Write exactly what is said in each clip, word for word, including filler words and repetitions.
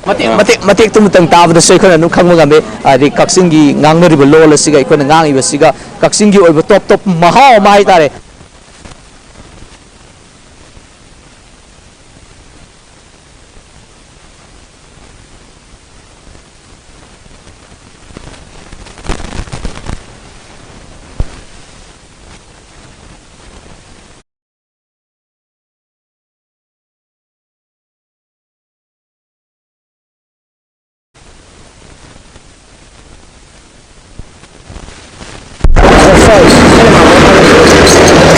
ꯃꯇꯦꯛ ꯃꯇꯦꯛ ꯃꯇꯦꯛꯇꯨꯃꯇꯪ ꯇꯥꯕꯗꯁꯨ ꯑꯩꯈꯣꯏꯅ ꯑꯗꯨꯝ ꯈꯪꯕ ꯉꯝꯃꯤ꯫ ꯍꯥꯏꯗꯤ ꯀꯛꯆꯤꯡꯒꯤ ꯉꯥꯡꯅꯔꯤꯕ ꯂꯣꯜ ꯑꯁꯤꯒ ꯑꯩꯈꯣꯏꯅ ꯉꯥꯡꯉꯤꯕꯁꯤꯒ ꯀꯛꯆꯤꯡꯒꯤ ꯑꯣꯏꯕ ꯇꯣꯞ ꯇꯣꯞꯄ ꯃꯍꯥꯎ ꯑꯃ ꯍꯥꯏꯇꯥꯔꯦ꯫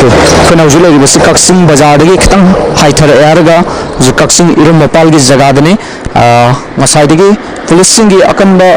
ꯑꯩꯈꯣꯏꯅ ꯍꯧꯖꯤꯛ ꯂꯩꯔꯤꯕꯁꯤ ꯀꯛꯆꯤꯡ ꯕꯖꯥꯔꯗꯒꯤ ꯈꯤꯇꯪ ꯍꯥꯏꯊꯔꯛꯑꯦ ꯍꯥꯏꯔꯒ ꯍꯧꯖꯤꯛ ꯀꯛꯆꯤꯡ ꯏꯔꯝ ꯃꯄꯥꯜꯒꯤ ꯖꯒꯥꯗꯅꯤ꯫ ꯑ, ꯉꯁꯥꯏꯗꯒꯤ ꯄꯨꯂꯤꯁꯁꯤꯡꯒꯤ ꯑꯀꯟꯕ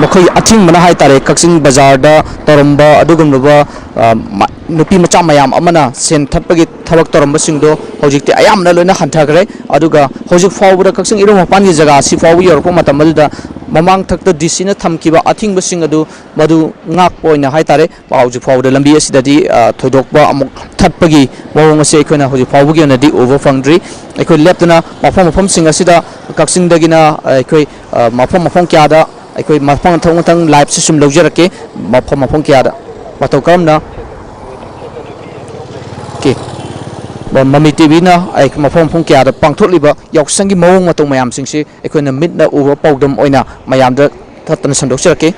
ꯃꯈꯣꯏꯒꯤ ꯑꯊꯤꯡꯕꯅ ꯍꯥꯏꯇꯥꯔꯦ, ꯀꯛꯆꯤꯡ ꯕꯖꯥꯔꯗ ꯇꯧꯔꯝꯕ ꯑꯗꯨꯒꯨꯝꯂꯕ, ꯑ, ꯃ-, ꯅꯨꯄꯤ ꯃꯆꯥ ꯃꯌꯥꯝ ꯑꯃꯅ ꯁꯦꯟ ꯊꯠꯄꯒꯤ ꯊꯕꯛ ꯇꯧꯔꯝꯕꯁꯤꯡꯗꯣ ꯍꯧꯖꯤꯛꯇꯤ ꯑꯌꯥꯝꯕꯅ ꯂꯣꯏꯅ ꯍꯟꯊꯈ꯭ꯔꯦ꯫ ꯑꯗꯨꯒ ꯍꯧꯖꯤꯛ ꯐꯥꯎꯕꯗ ꯀꯛꯆꯤꯡ ꯏꯔꯝ ꯃꯄꯥꯟꯒꯤ ꯖꯒꯥ ꯑꯁꯤ ꯐꯥꯎꯕ ꯌꯧꯔꯛꯄ ꯃꯇꯝ ꯑꯗꯨꯗ ꯃꯃꯥꯡ ꯊꯛꯇ ꯗꯤ ꯁꯤꯅ ꯊꯝꯈꯤꯕ ꯑꯊꯤꯡꯕꯁꯤꯡ ꯑꯗꯨ ꯃꯗꯨ ꯉꯥꯛꯄ ꯑꯣꯏꯅ ꯍꯥꯏꯇꯥꯔꯦ, ꯍꯧꯖꯤꯛ ꯐꯥꯎꯕꯗ ꯂꯝꯕꯤ ꯑꯁꯤꯗꯗꯤ, ꯑ, ꯊꯣꯏꯗꯣꯛꯄ ꯑꯃꯨꯛ ꯊꯠꯄꯒꯤ ꯃꯑꯣꯡ ꯑꯁꯤ ꯑꯩꯈꯣꯏꯅ ꯍꯧꯖꯤꯛ ꯐꯥꯎꯕꯒꯤ ꯑꯣꯏꯅꯗꯤ ꯎꯕ ꯐꯪꯗ꯭ꯔꯤ꯫ ꯑꯩꯈꯣꯏ ꯂꯦꯞꯇꯅ ꯃꯐꯝ ꯃꯐꯝꯁꯤꯡ ꯑꯁꯤꯗ ꯀꯛꯆꯤꯡꯗꯒꯤꯅ, ꯑ, ꯑꯩꯈꯣꯏ, ꯑ, ꯃꯐꯝ ꯃꯐꯝ ꯀꯌꯥꯗ ꯑꯩꯈꯣꯏ ꯃꯊꯪ ꯃꯊꯪ ꯃꯊꯪ liveꯁꯤ ꯁꯨꯝ ꯂꯧꯖꯔꯛꯀꯦ꯫ ꯃꯐꯝ ꯃꯐꯝ ꯀꯌꯥꯗ ꯃꯇꯧ ꯀꯔꯝꯅ, ꯑꯣꯀꯦ, ꯃꯃꯤ ꯇꯤꯚꯤꯅ ꯑꯩ ꯃꯐꯝ ꯃꯐꯝ ꯀꯌꯥꯗ ꯄꯥꯡꯊꯣꯛꯂꯤꯕ ꯌꯥꯎꯁꯪꯒꯤ ꯃꯑꯣꯡ ꯃꯇꯧ ꯃꯌꯥꯝꯁꯤꯡꯁꯤ ꯑꯩꯈꯣꯏꯅ ꯃꯤꯠꯅ ꯎꯕ ꯄꯥꯎꯗꯝ ꯑꯣꯏꯅ ꯃꯌꯥꯝꯗ ꯊꯠꯇꯅ ꯁꯟꯗꯣꯛꯆꯔꯛꯀꯦ꯫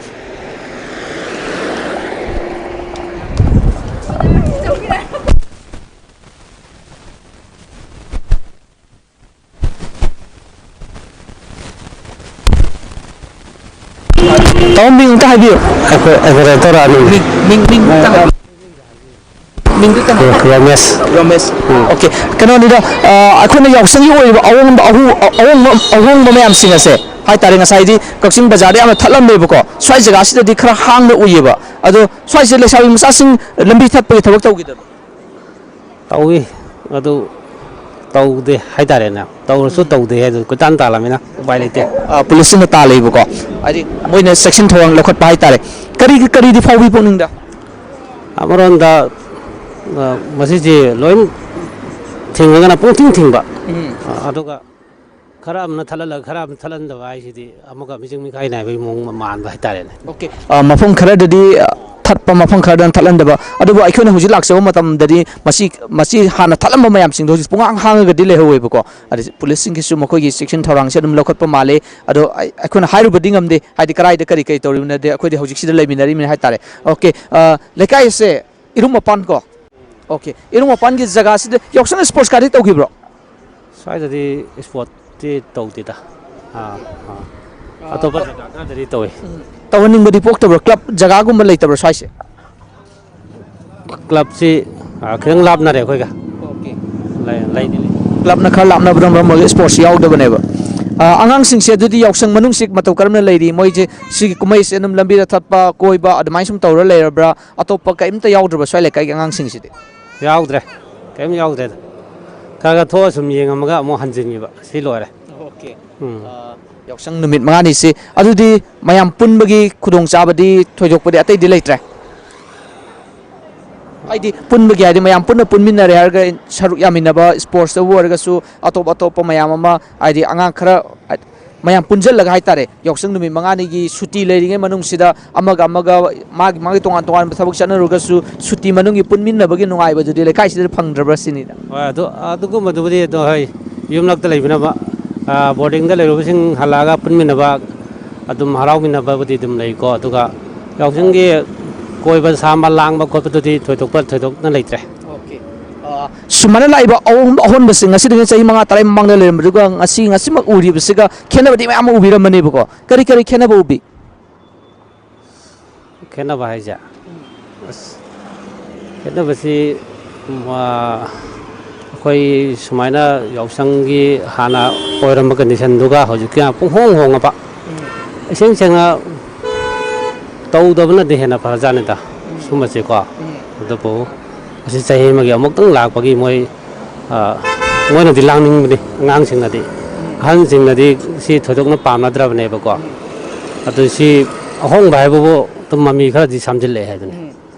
ꯇꯥꯃꯣ, ꯃꯤꯡ ꯑꯝꯇ ꯍꯥꯏꯕꯤꯌꯨ꯫ ꯑꯩꯈꯣꯏ ꯑꯦꯛꯁꯔꯦ ꯇꯧꯔꯛꯑꯅꯤ꯫ ꯃꯤꯡ, ꯃꯤꯡ, ꯃꯤꯡ ꯑꯝꯇ ꯍꯥꯏꯕꯤꯌꯨ꯫ ꯃꯤꯡꯗꯨ ꯇꯝꯕꯤꯌꯨ꯫ ꯔꯣꯃꯦꯁ꯫ ꯔꯣꯃꯦꯁ꯫ ꯎꯝ꯫ ꯑꯣꯀꯦ꯫ ꯀꯩꯅꯣꯅꯤꯗ, ꯑ, ꯑꯩꯈꯣꯏꯅ ꯌꯥꯎꯁꯪꯒꯤ ꯑꯣꯏꯔꯤꯕ ꯑꯍꯣꯡꯕ, ꯑꯍꯨ-, ꯑꯍꯣꯡꯕ, ꯑꯍꯣꯡꯕ ꯃꯌꯥꯝꯁꯤꯡ ꯑꯁꯦ ꯍꯥꯏꯇꯥꯔꯦ, ꯉꯁꯥꯏꯗꯤ ꯀꯛꯆꯤꯡ ꯕꯖꯥꯔꯗ ꯌꯥꯝꯅ ꯊꯠꯂꯝꯃꯦꯕꯀꯣ, ꯁ꯭ꯋꯥꯏ ꯖꯒꯥꯁꯤꯗꯗꯤ ꯈꯔ ꯍꯥꯡꯅ ꯎꯏꯌꯦꯕ꯫ ꯑꯗꯣ ꯁ꯭ꯋꯥꯏꯁꯦ ꯂꯩꯁꯥꯕꯤ ꯃꯆꯥꯁꯤꯡ ꯂꯝꯕꯤ ꯊꯠꯄꯒꯤ ꯊꯕꯛ ꯇꯧꯈꯤꯗꯕ꯭ꯔꯣ? ꯇꯧꯏ꯫ ꯑꯗꯨ ꯇꯧꯗꯦ ꯍꯥꯏꯇꯥꯔꯦꯅꯦ꯫ ꯇꯧꯔꯁꯨ ꯎꯝ꯫ ꯇꯧꯗꯦ ꯍꯥꯏꯗꯨ ꯀꯣꯏꯇꯥꯟ ꯇꯥꯜꯂꯃꯤꯅ ꯎꯄꯥꯏ ꯂꯩꯇꯦ꯫ ꯑ, ꯄꯨꯂꯤꯁꯁꯤꯡꯅ ꯇꯥꯜꯂꯤꯕꯀꯣ꯫ ꯍꯥꯏꯗꯤ ꯃꯣꯏꯅ section ꯊꯧꯔꯥꯡ ꯂꯧꯈꯠꯄ ꯍꯥꯏꯇꯥꯔꯦ꯫ ꯀꯔꯤ, ꯀꯔꯤꯗꯤ ꯐꯥꯎꯕꯤ ꯄꯨꯛꯅꯤꯡꯗ? ꯑꯃꯔꯣꯝꯗ, ꯑ, ꯃꯁꯤꯁꯦ ꯂꯣꯏ ꯊꯤꯡꯉꯒꯅ ꯄꯨꯡꯊꯤꯡ ꯊꯤꯡꯕ꯫ ꯎꯝ꯫ ꯑ, ꯑꯗꯨꯒ ꯈꯔ ꯑꯃꯅ ꯊꯠꯍꯜꯂꯒ ꯈꯔ ꯑꯃꯅ ꯊꯠꯍꯟꯗꯕ ꯍꯥꯏꯁꯤꯗꯤ ꯑꯃꯒ ꯃꯤꯆꯪ ꯃꯤꯈꯥꯏ ꯅꯥꯏꯕꯒꯤ ꯃꯑꯣꯡ ꯃꯥꯟꯕ ꯍꯥꯏꯇꯥꯔꯦꯅꯦ꯫ ꯑꯣꯀꯦ꯫ ꯃꯐꯝ ꯈꯔꯗꯗꯤ ꯑ, ꯊꯠꯄ, ꯃꯐꯝ ꯈꯔꯗꯅ ꯊꯠꯍꯟꯗꯕ꯫ ꯑꯗꯨꯕꯨ ꯑꯩꯈꯣꯏꯅ ꯍꯧꯖꯤꯛ ꯂꯥꯛꯆꯕ ꯃꯇꯝꯗꯗꯤ ꯃꯁꯤ ꯃꯁꯤ ꯍꯥꯟꯅ ꯊꯠꯂꯝꯕ ꯃꯌꯥꯝꯁꯤꯡꯗꯣ ꯍꯧꯖꯤꯛ ꯄꯨꯡꯍꯥꯡ ꯍꯥꯡꯉꯒꯗꯤ ꯂꯩꯍꯧꯋꯦꯕꯀꯣ꯫ ꯑꯗꯩ ꯄꯨꯂꯤꯁꯁꯤꯡꯒꯤꯁꯨ ꯃꯈꯣꯏꯒꯤ ꯆꯦꯛꯁꯤꯟ ꯊꯧꯔꯥꯡꯁꯦ ꯑꯗꯨꯝ ꯂꯧꯈꯠꯄ ꯃꯥꯜꯂꯦ꯫ ꯑꯗꯣ ꯑꯩ- ꯑꯩꯈꯣꯏꯅ ꯍꯥꯏꯔꯨꯕꯗꯤ ꯉꯝꯗꯦ, ꯍꯥꯏꯗꯤ ꯀꯗꯥꯏꯗ ꯀꯔꯤ ꯀꯔꯤ ꯇꯧꯔꯤꯕꯅꯣꯗꯤ ꯑꯩꯈꯣꯏꯗꯤ ꯍꯧꯖꯤꯛꯁꯤꯗ ꯂꯩꯃꯤꯟꯅꯔꯤꯕꯅꯤ ꯍꯥꯏꯇꯥꯔꯦ꯫ ꯑꯣꯀꯦ꯫ ꯑ, ꯂꯩꯀꯥꯏꯁꯦ ꯏꯔꯨꯝ ꯃꯄꯥꯟ ꯀꯣ꯫ ꯑꯣꯀꯦ꯫ ꯏꯔꯨꯝ ꯃꯄꯥꯟꯒꯤ ꯖꯒꯥꯁꯤꯗ ꯌꯥꯎꯁꯪ ꯏꯁꯄꯣꯔꯠꯁ ꯀꯥꯗꯤ ꯇꯧꯈꯤꯕ꯭ꯔꯣ? ꯁ꯭ꯋꯥꯏꯗꯗꯤ ꯏꯁꯄꯣꯔꯠꯇꯤ ꯇꯧꯗꯦꯗ꯫ ꯑꯥ, ꯑꯥ꯫ ꯑꯇꯣꯞꯄ ꯖꯒꯥ ꯈꯔꯗꯗꯤ ꯇꯧꯏ꯫ ꯇꯧꯍꯟꯅꯤꯡꯕꯗꯤ ꯄꯣꯛꯇꯕ꯭ꯔꯣ? ꯀ꯭ꯂꯕ ꯖꯒꯥꯒꯨꯝꯕ ꯂꯩꯇꯕ꯭ꯔꯣ ꯁ꯭ꯋꯥꯏꯁꯦ? ꯀ꯭ꯂꯕꯁꯤ, ꯑꯥ, ꯈꯤꯇꯪ ꯂꯥꯞꯅꯔꯦ ꯑꯩꯈꯣꯏꯒ꯫ ꯂꯩ- ꯂꯩꯗꯤ ꯂꯩ꯫ ꯀ꯭ꯂꯕꯅ ꯈꯔ ꯂꯥꯞꯅꯕꯅ ꯃꯔꯝ ꯑꯣꯏꯔꯒ ꯏꯁꯄꯣꯔꯠꯁ ꯌꯥꯎꯗꯕꯅꯦꯕ꯫ ꯑ, ꯑꯉꯥꯡꯁꯤꯡꯁꯦ ꯑꯗꯨꯗꯤ ꯌꯥꯎꯁꯪ ꯃꯅꯨꯡꯁꯤ ꯃꯇꯧ ꯀꯔꯝꯅ ꯂꯩꯔꯤ? ꯃꯣꯏꯁꯦ ꯁꯤꯒꯤ ꯀꯨꯝꯍꯩꯁꯦ ꯑꯗꯨꯝ ꯂꯝꯕꯤꯗ ꯊꯠꯄ, ꯀꯣꯏꯕ ꯑꯗꯨꯃꯥꯏꯅ ꯁꯨꯝ ꯇꯧꯔ ꯂꯩꯔꯕ꯭ꯔꯥ? ꯑꯇꯣꯞꯄ ꯀꯔꯤꯝꯇ ꯌꯥꯎꯗ꯭ꯔꯕ ꯁ꯭ꯋꯥꯏ ꯂꯩꯀꯥꯏꯒꯤ ꯑꯉꯥꯡꯁꯤꯡꯁꯤꯗꯤ? ꯌꯥꯎꯗ꯭ꯔꯦ꯫ ꯀꯔꯤꯝ ꯌꯥꯎꯗ꯭ꯔꯦꯗ꯫ ꯈꯔ ꯈꯔ ꯊꯣꯛꯑ ꯁꯨꯝ ꯌꯦꯡꯉꯝꯃꯒ ꯑꯃꯨꯛ ꯍꯟꯖꯤꯟꯈꯤꯕ꯫ ꯁꯤ ꯂꯣꯏꯔꯦ꯫ ꯑꯣꯀꯦ꯫ ꯎꯝ꯫ ꯌꯥꯎꯁꯪ ꯅꯨꯃꯤꯠ ꯃꯉꯥꯅꯤꯁꯤ꯫ ꯑꯗꯨꯗꯤ ꯃꯌꯥꯝ ꯄꯨꯟꯕꯒꯤ ꯈꯨꯗꯣꯡꯆꯥꯕꯗꯤ ꯊꯣꯏꯗꯣꯛꯄꯗꯤ ꯑꯇꯩꯗꯤ ꯂꯩꯇ꯭ꯔꯦ? ꯍꯥꯏꯗꯤ ꯄꯨꯟꯕꯒꯤ, ꯍꯥꯏꯗꯤ ꯃꯌꯥꯝ ꯄꯨꯟꯅ ꯄꯨꯟꯃꯤꯟꯅꯔꯦ ꯍꯥꯏꯔꯒ ꯁꯔꯨꯛ ꯌꯥꯃꯤꯟꯅꯕ, ꯏꯁꯄꯣꯔꯠꯁꯇꯕꯨ ꯑꯣꯏꯔꯒꯁꯨ, ꯑꯇꯣꯞ ꯑꯇꯣꯞꯄ ꯃꯌꯥꯝ ꯑꯃ, ꯍꯥꯏꯗꯤ ꯑꯉꯥꯡ ꯈꯔ, ꯃꯌꯥꯝ ꯄꯨꯟꯁꯤꯜꯂꯒ ꯍꯥꯏꯇꯥꯔꯦ, ꯌꯥꯎꯁꯪ ꯅꯨꯃꯤꯠ ꯃꯉꯥꯅꯤꯒꯤ ꯁꯨꯇꯤ ꯂꯩꯔꯤꯉꯩ ꯃꯅꯨꯡꯁꯤꯗ ꯑꯃꯒ ꯑꯃꯒ ꯃꯥꯒꯤ ꯃꯥꯒꯤ ꯇꯣꯉꯥꯟ ꯇꯣꯉꯥꯟꯕ ꯊꯕꯛ ꯆꯠꯅꯔꯨꯔꯒꯁꯨ ꯁꯨꯇꯤ ꯃꯅꯨꯡꯒꯤ ꯄꯨꯟꯃꯤꯟꯅꯕꯒꯤ ꯅꯨꯡꯉꯥꯏꯕꯗꯨꯗꯤ ꯂꯩꯀꯥꯏꯁꯤꯗ ꯐꯪꯗ꯭ꯔꯕ꯭ꯔꯥ ꯁꯤꯅꯤꯗ꯫ ꯍꯣꯏ, ꯑꯗꯨ, ꯑꯗꯨꯒꯨꯝꯕꯗꯨꯕꯨꯗꯤ ꯑꯗꯣ, ꯍꯣꯏ, ꯌꯨꯝꯂꯛꯇ ꯂꯩꯕꯅ, ꯑ, ꯕꯣꯔꯗꯤꯡꯗ ꯂꯩꯔꯨꯕꯁꯤꯡ ꯍꯜꯂꯛꯑꯒ ꯄꯨꯟꯃꯤꯟꯅꯕ, ꯑꯗꯨꯝ ꯍꯔꯥꯎꯃꯤꯟꯅꯕꯕꯨꯗꯤ ꯑꯗꯨꯝ ꯂꯩꯀꯣ꯫ ꯑꯗꯨꯒ ꯌꯥꯎꯁꯪꯒꯤ ꯀꯣꯏꯕ ꯁꯥꯝꯕ ꯂꯥꯡꯕ ꯈꯣꯠꯄꯗꯨꯗꯤ ꯊꯣꯏꯗꯣꯛꯄ ꯊꯣꯏꯗꯣꯛꯅ ꯂꯩꯇ꯭ꯔꯦ꯫ ꯑꯣꯀꯦ꯫ ꯑ, ꯁꯨꯃꯥꯏꯅ ꯂꯥꯛꯏꯕ ꯑꯍꯣꯡ- ꯑꯍꯣꯟꯕꯁꯤꯡ, ꯉꯁꯤꯗꯒꯤ ꯆꯍꯤ ꯃꯉꯥ ꯇꯔꯥ ꯃꯃꯥꯡꯗ ꯂꯩꯔꯝꯕꯗꯨꯒ ꯉꯁꯤ, ꯉꯁꯤꯃꯛ ꯎꯔꯤꯕꯁꯤꯒ ꯈꯦꯠꯅꯕꯗꯤ ꯃꯌꯥꯝ ꯑꯃ ꯎꯕꯤꯔꯝꯃꯅꯦꯕꯀꯣ꯫ ꯀꯔꯤ ꯀꯔꯤ ꯈꯦꯠꯅꯕ ꯎꯕꯤ? ꯈꯦꯠꯅꯕ ꯍꯥꯏꯁꯦ, ꯑꯁ, ꯈꯦꯠꯅꯕꯁꯤ, ꯃ-, ꯑꯩꯈꯣꯏ ꯁꯨꯃꯥꯏꯅ ꯌꯥꯎꯁꯪꯒꯤ ꯍꯥꯟꯅ ꯑꯣꯏꯔꯝꯕ ꯀꯟꯗꯤꯁꯟꯗꯨꯒ ꯍꯧꯖꯤꯛꯀ ꯄꯨꯡꯍꯣꯡ ꯍꯣꯡꯉꯕ꯫ ꯏꯁꯦꯡ ꯁꯦꯡꯅ ꯇꯧꯗꯕꯅꯗꯤ ꯍꯦꯟꯅ ꯐꯔꯖꯥꯠꯅꯤꯗ ꯁꯨꯝꯕꯁꯤꯀꯣ꯫ ꯑꯗꯨꯕꯨ ꯑꯁꯤ ꯆꯍꯤ ꯑꯃꯒꯤ ꯑꯃꯨꯛꯇꯪ ꯂꯥꯛꯄꯒꯤ ꯃꯣꯏ, ꯑ, ꯃꯣꯏꯅꯗꯤ ꯂꯥꯡꯅꯤꯡꯕꯅꯤ ꯑꯉꯥꯡꯁꯤꯡꯅꯗꯤ꯫ ꯑꯍꯟꯁꯤꯡꯅꯗꯤ ꯁꯤ ꯊꯣꯏꯗꯣꯛꯅ ꯄꯥꯝꯅꯗ꯭ꯔꯕꯅꯦꯕꯀꯣ꯫ ꯑꯗꯨ ꯁꯤ ꯑꯍꯣꯡꯕ ꯍꯥꯏꯕꯕꯨ ꯑꯗꯨꯝ ꯃꯃꯤ ꯈꯔꯗꯤ ꯁꯥꯝꯖꯤꯜꯂꯛꯑꯦ ꯍꯥꯏꯗꯨꯅꯤ꯫